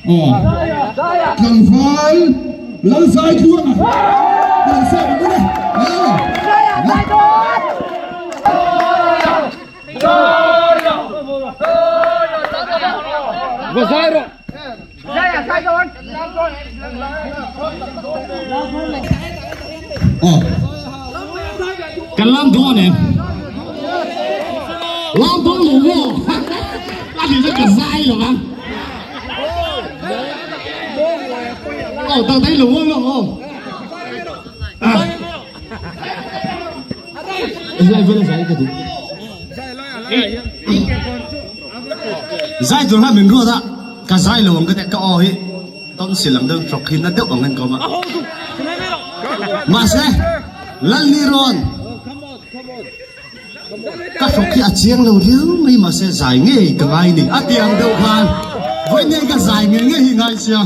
Aw. Tlangval Lalzaitluanga. Lalsawm ang ule. Va zai rawh. Aw. Kan lam dawn em? Lam dawn lo maw? A ni chu ka zai lo ang. Aw, tak dai lo maw lo aw. Zai vela zai ka duh. Zai tur kha min ruat a, ka zai lo ang ka tih ka aw hi tonsil ang deuh hrawk hi na deuh ang in ka awm a. Mahse, Lalni rawn ka hrawk hi a chiang lo riau mai mahse zai ngei ka ngai ni a ti ang deuh khan vawi nei ka zai ngei ngei hi ngai sia.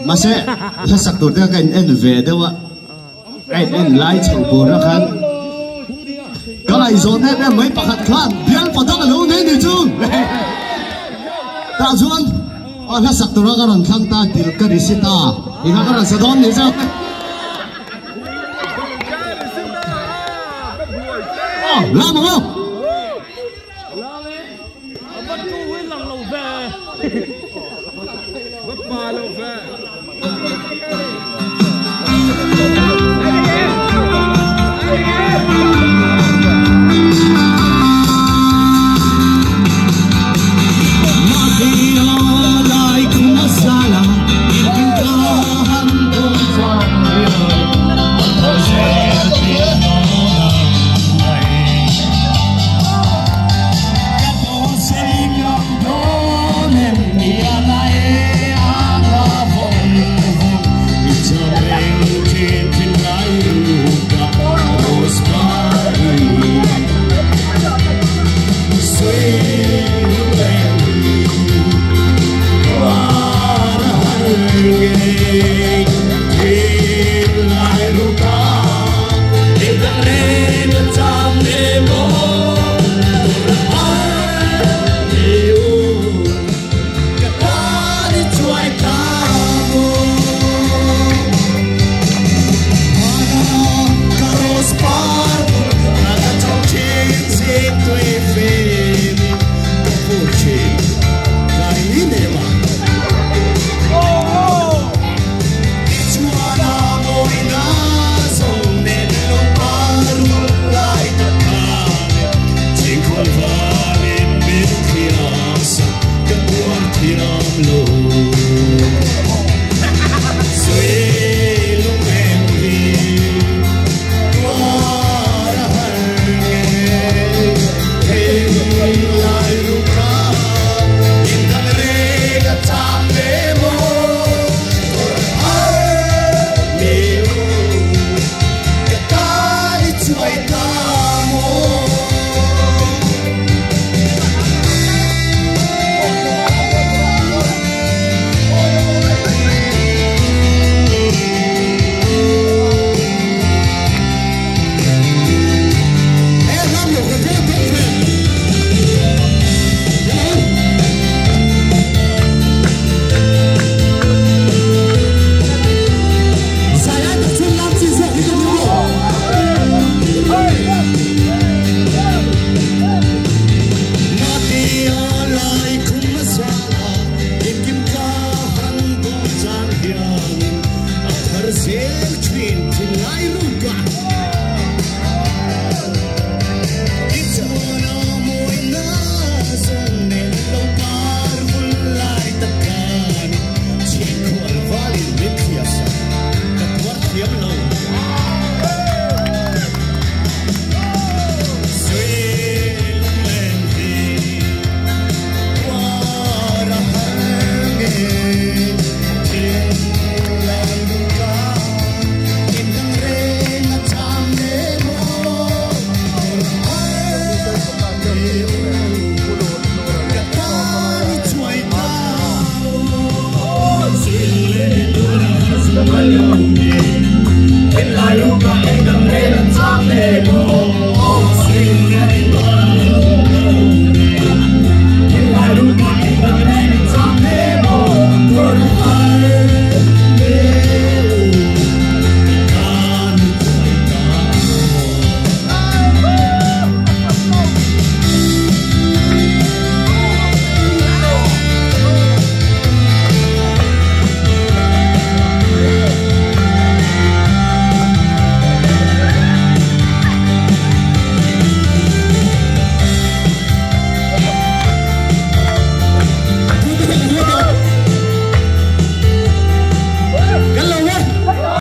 Mahse, hlasak tur te ka in en ve deuh a. Ka in en lai chho bur a khan ka ngaihzawn em em mai pakhat khan bial padak a lo nei ni chu. Tah chuan a hlasak tura ka rawn thlang ta dil ka ri si ta eng a ka rawn sa dawn ni chu. Aw lam ang aw.